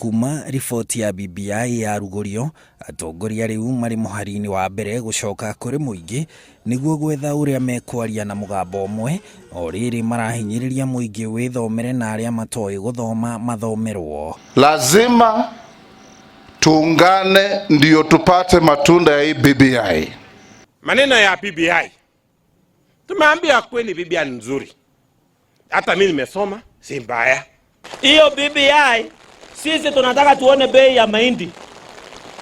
Kuma riboti ya BBI yarugũrio, atongoria rĩu marĩ mũhari-inĩ wa mbere gũcoka kũrĩ mũingĩ nĩguo gwetha ũrĩa mekwaria na mũgambo ũmwe, o rĩrĩ marahinyĩrĩria mũingĩ wĩthomere na arĩa matoĩ gũthoma mathomerwo. Lazima tuungane ndio tupate matunda ya hii BBI. Maneno ya BBI tumeambia kweli, BBI ni nzuri, hata mimi nimesoma, si mbaya hiyo BBI. Sisi tunataka tuone bei ya mahindi,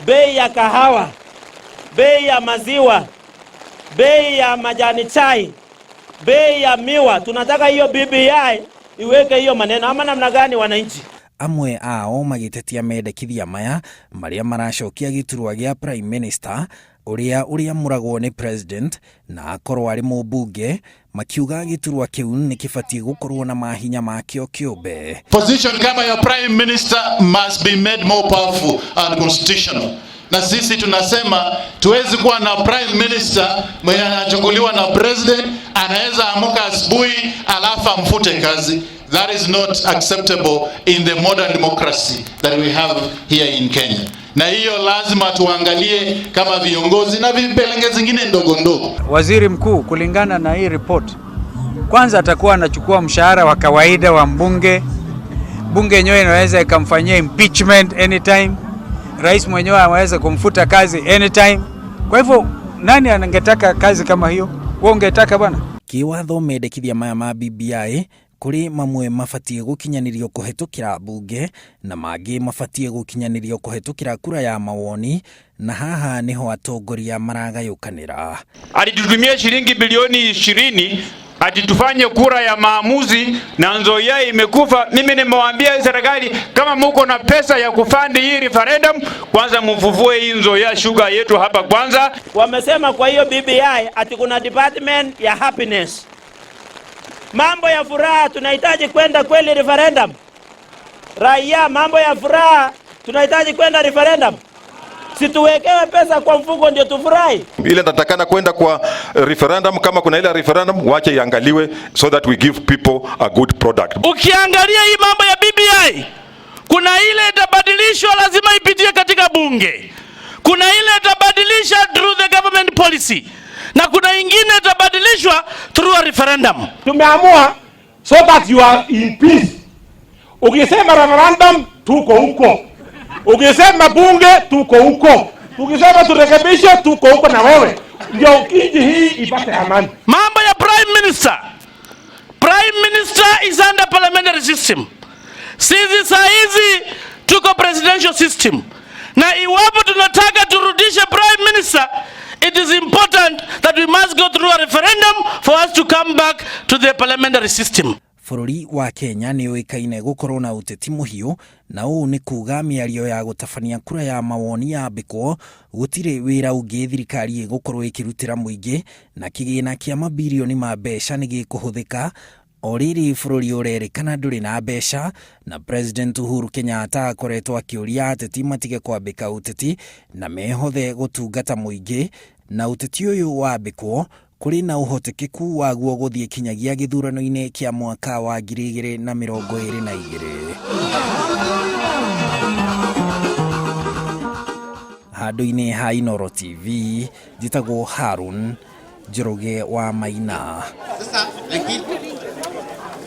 bei ya kahawa, bei ya maziwa, bei ya majani chai, bei ya miwa. Tunataka hiyo BBI iweke hiyo maneno, ama namna gani wananchi? Amwe ao magĩtetia mendekithia maya marĩa maracokia gĩturwa gĩa Prime Minister ũrĩa ũrĩamũragwo nĩ President na akorwo arĩ mũmbunge, makiuga gĩturwa kĩu nĩ kĩbatiĩ gũkorwo na mahinya makĩo kĩũmbe. Position kama ya prime minister must be made more powerful and constitutional. Na sisi tunasema tuwezi kuwa na prime minister mwenye anachukuliwa na president, anaweza amuka asubuhi alafu amfute kazi. That is not acceptable in the modern democracy that we have here in Kenya. Na hiyo lazima tuangalie kama viongozi na vipelenge zingine ndogo ndogo. Waziri mkuu kulingana na hii report, kwanza atakuwa anachukua mshahara wa kawaida wa mbunge. Bunge yenyewe inaweza ikamfanyia impeachment anytime. Rais mwenyewe anaweza kumfuta kazi anytime. Kwa hivyo nani angetaka kazi kama hiyo? Wewe ungetaka bwana? Kĩwatho mendekithia maya ma BBI kũrĩ mamwe mabatiĩ gũkinyanĩrio kũhetũkĩra mbunge na mangĩ mabatiĩ gũkinyanĩrio kũhetũkĩra kura ya mawoni, na haha nĩho atongoria maragayũkanĩra. Alitutumia shilingi bilioni 20 ati tufanye kura ya maamuzi na Nzoia imekufa. Mimi nimewaambia serikali kama muko na pesa ya kufandi hii referendum, kwanza mfufue hii Nzoia Sugar yetu hapa kwanza. Wamesema kwa hiyo BBI ati kuna department ya happiness, mambo ya furaha. Tunahitaji kwenda kweli referendum? Raia, mambo ya furaha tunahitaji kwenda referendum? Si tuwekewe pesa kwa mfuko ndio tufurahi? Ile natakana kwenda kwa referendum, kama kuna ile referendum wache iangaliwe so that we give people a good product. Ukiangalia hii mambo ya BBI, kuna ile itabadilishwa, lazima ipitie katika bunge. Kuna ile itabadilisha through the government policy, na kuna ingine itabadilishwa through a referendum. Tumeamua so that you are in peace. Ukisema referendum tuko huko, ukisema bunge tuko huko, ukisema turekebishe tuko huko na wewe, ndio nchi hii ipate amani. Mambo ya prime minister, prime minister is under parliamentary system. Sisi saa hizi tuko presidential system, na iwapo tunataka turudishe prime minister, it is important that we must go through a referendum for us to come back to the parliamentary system. Bũrũri wa Kenya nĩ ũĩkaine gũkorwo na ũteti mũhiũ, na ũũ nĩ kuga mĩario ya gũtabania kura ya mawoni yambĩkwo gũtirĩ wĩra ũngĩ thirikari ĩgũkorwo ĩkĩrutĩra mũingĩ, na kĩgĩna kĩa mabirioni ma mbeca nĩ gĩkũhũthĩka o rĩrĩ bũrũri ũrerĩkana ndũrĩ na mbeca, na President Uhuru Kenyatta akoretwo akĩũria ateti matige kwambĩka ũteti na mehothe gũtungata mũingĩ, na ũteti ũyũ wambĩkwo kũrĩ na ũhotekeku waguo gũthiĩ kinyagia gĩthurano-inĩ kĩa mwaka wa 2022. Handũ-inĩ ha Inooro TV, njĩtagwo Harun Njoroge wa Maina. Sasa, lakini